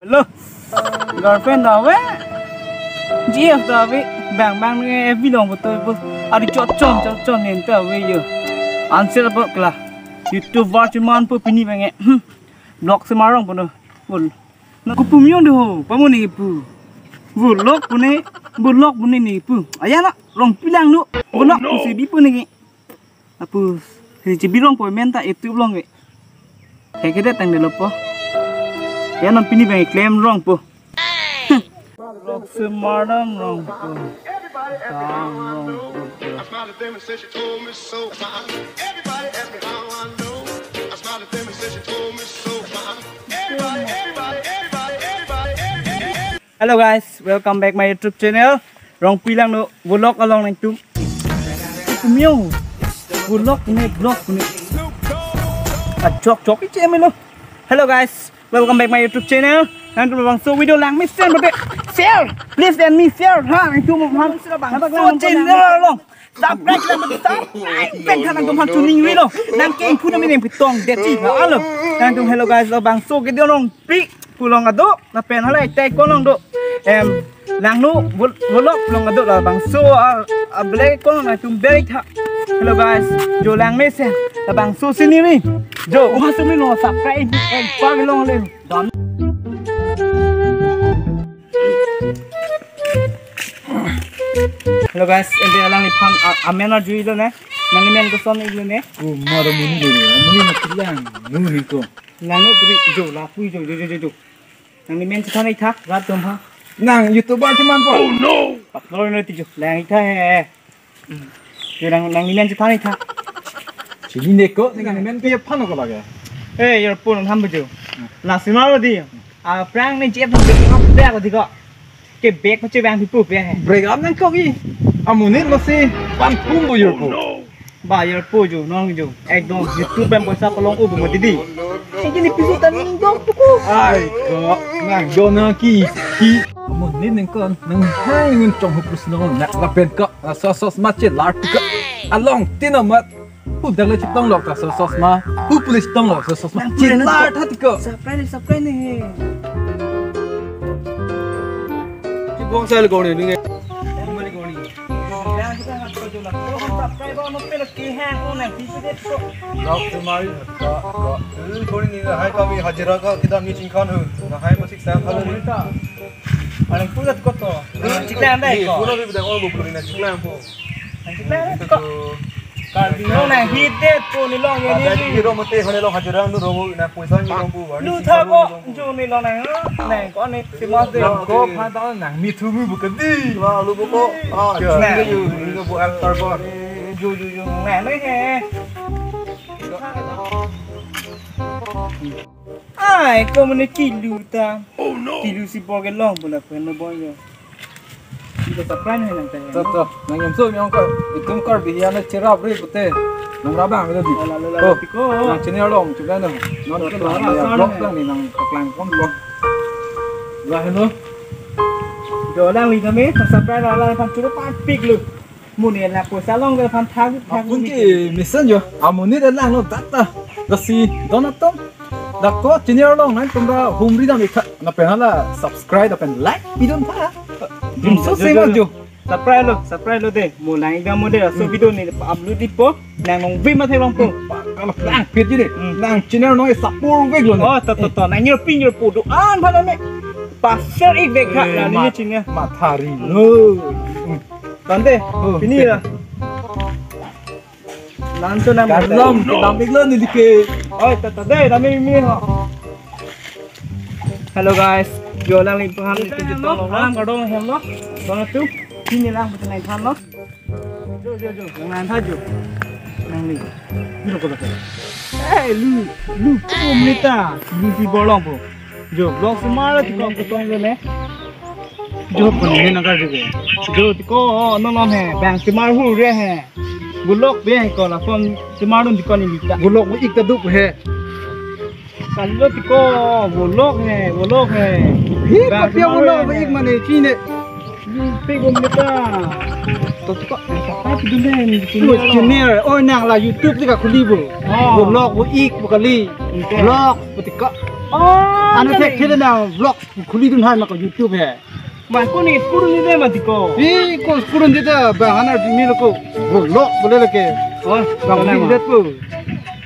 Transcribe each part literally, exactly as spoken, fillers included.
Hello. Girlfriend ta ave. G F ta ave. Bang bang ne F B along betul bos. Adi chot chon chot chon nen ta ave yo. Answer apa kela. YouTuber cuman pu pini bang e. Hmm. Vlog semar rong pu no. Bol. Na ku pu miyong de ho. Pamu ne pu. Vlog pu ne. Vlog pu ne ne pu. Aya na Rongpi Langno. Vlog pu si bi pu ne. Apus, si chibi rong po men ta YouTube along ke. Kayak kita tang delo po. Ya non pini bang klem rong po. Vlog semar rong po. Tang rong po. Hello guys, welcome back my YouTube channel. Rongpi Langno vlog along nangtum. Mio. Vlog ne vlog ne. A chok chok iche melo. Hello guys, welcome back my YouTube channel. Nangtum bang so video lang mi share bete. Share. Please and me share. Ha, nangtum bang so channel along. Subscribe lang bete. Subscribe bete nangtum han tuning rilo. Nang keng puna mi neng pitong deti. Ha, alo. Nangtum hello guys, lo bang so video along pi. Pulong ado, lapen halai tai kolong do. Em, Langno vlog pulong ado labangso a, a black kolong nangtum black tha. Hello guys, jo lang mesen, labangso scenery. Jo, uha sumi lo subscribe, em, pa long len. Don. Hello guys, ende alangliphan a, amen arju ilo ne. Nangli men koson ilo ne. Oh, mara muni lo ne, muni na kilang, muni ko. Langno puri jo, lapu jo, jo, jo, jo, jo. Nangli men chethan ik tha, rat dom ha. Nang YouTuber chiman po. Oh no. Paklor no ti jo, lang ik tha he. Jo nang, nangli men chethan ik tha. Chini ne ko, nangli men ke phan ko lage. Eh, yor pun ham jo. La sima lo di. A prank ne jep ne jep ko di ko. Ke bek ko che bang pipu pe he. Break up nang ko ki. Amonit masi pan pum bo yor po. Ba yor po jo, nong jo. Ekdom YouTube pen poisa palong ubu mo didi. Ini pisu ta ning dong tuku. Ai ko nang jo na ki ki. Amonit nang ko nang hai nang chong hu plus nong na lapen ko. Sos sos ma che lar ko. Along tin amat. Hu dak le chitong lok ta sos sos ma. Hu pule chitong lok sos sos ma. Nang che lar tha ti ko. Subscribe ni, subscribe ni he. Chibong sa le ko ni nge. Mali ko ni. Lok semari ka ka. Kori ni hai kami hajira ka kita ni chingkhan hu. Na hai masik sam kalo ni. Alang pura ko to. Chiklang dai ko. Pura bi dang ol bu pura na chiklang po. Chiklang ko. Karbi no na hit det po ni long ya ni. Ada di ro mate hone long hajira nu ro na poisa ni long bu. Lu tha ko. Jo ni long nang, nang ko ni si mas de. Ko pha ta nang mi thu mu bu ka di. Wa lu bu ko. Ah, nang. Ju ju ju ju. Nang nang he. Ai, ko mene kilu ta. Oh no. Kilu si bor ke long bola pen no boy yo. Kita surprise hai nang ta. To to, nang yam so mi ong kar, itum Karbi hian cherap ri pute. Nang rabang tadi. Ala, ala, ala, oh, tiko. Nang chini along juga nang. Non ke nang ya blog nang ni nang paklang kon blog. Lah no. Jo lang li kami, surprise la la pan churu pan pik lu. Muni la poisa long ke pan thak thak. Apun ke mesen jo. Amonit lang lo data. Lasi don atum. Dak ko chini along nangtum ta humri dam ik tha. Lapen hala subscribe lapen like pidun tha. Jum so jo, jo, sema jo, jo. Subscribe lo, subscribe lo de. Mo lang ik dam mo de, so video ni upload di po. Nang nong vim ma thek long po. Lang pit ji de. Hmm. Nang channel nong support vek lo ne. Oh, to to to. Nang nyor pin nyor po do an pha lo ne. Pasal ik vek kha. Eh, na ni ma-, chini. Mathari lo. Tante, oh, pini ya. Lanso nang karlom, kedam ik lo neli ke. Oi, tata dei, dam ik mi ho. Hello guys, jo lang ling paham ni tu jitong lo. Alam kardom hem lo. Bang tu, sini lang betul nang paham lo. Jo, jo, jo, nang nang tha jo. Nang li. Ni lo ko lo. Eh, lu, lu, tu mita. Lu si bolong po. Jo, blog semar tu kong kong lo ne. Jo, pun ni nang kar jo. Jo, tu ko, no, no, he. Bang semar hu re he. Bulok be ko la phone semar dun dikon ni ta. Bulok bu ik ta duk he. Kalo tiko bulok he, bulok he. Hi, bang kopi semar bulok he. Ik mane chine. Ni pe gum ni ta. To tiko, ta pa dun he ni chine. Lu chine. Oh, nang la YouTube ti ka khuli bu. Oh. Bulok bu ik bu kali. Oke. Bulok bu tiko. Oh. Ano thek thek na vlog khuli dun hai ma ko YouTube he. Man ko ni kurun ni de ma diko. Ih, ko kurun ni de ba hana ni lo ko. Vlog bole lake. Oh, bang bang ni ma.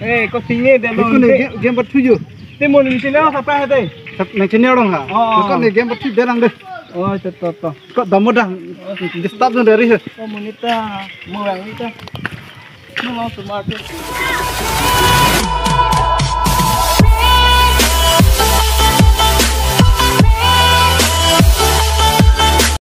Eh, ko singe de lo. Ko ni game, game bat thuju. Te mo ni channel sa pa ha de. Sap nang channel dong ha. Oh, oh. Ko ni game bat thuju de lang de. Oh, to to to. Ko damo dang. Disturb dun dari he. Ko mo ni ta, mo lang ni ta. Mo lang smart.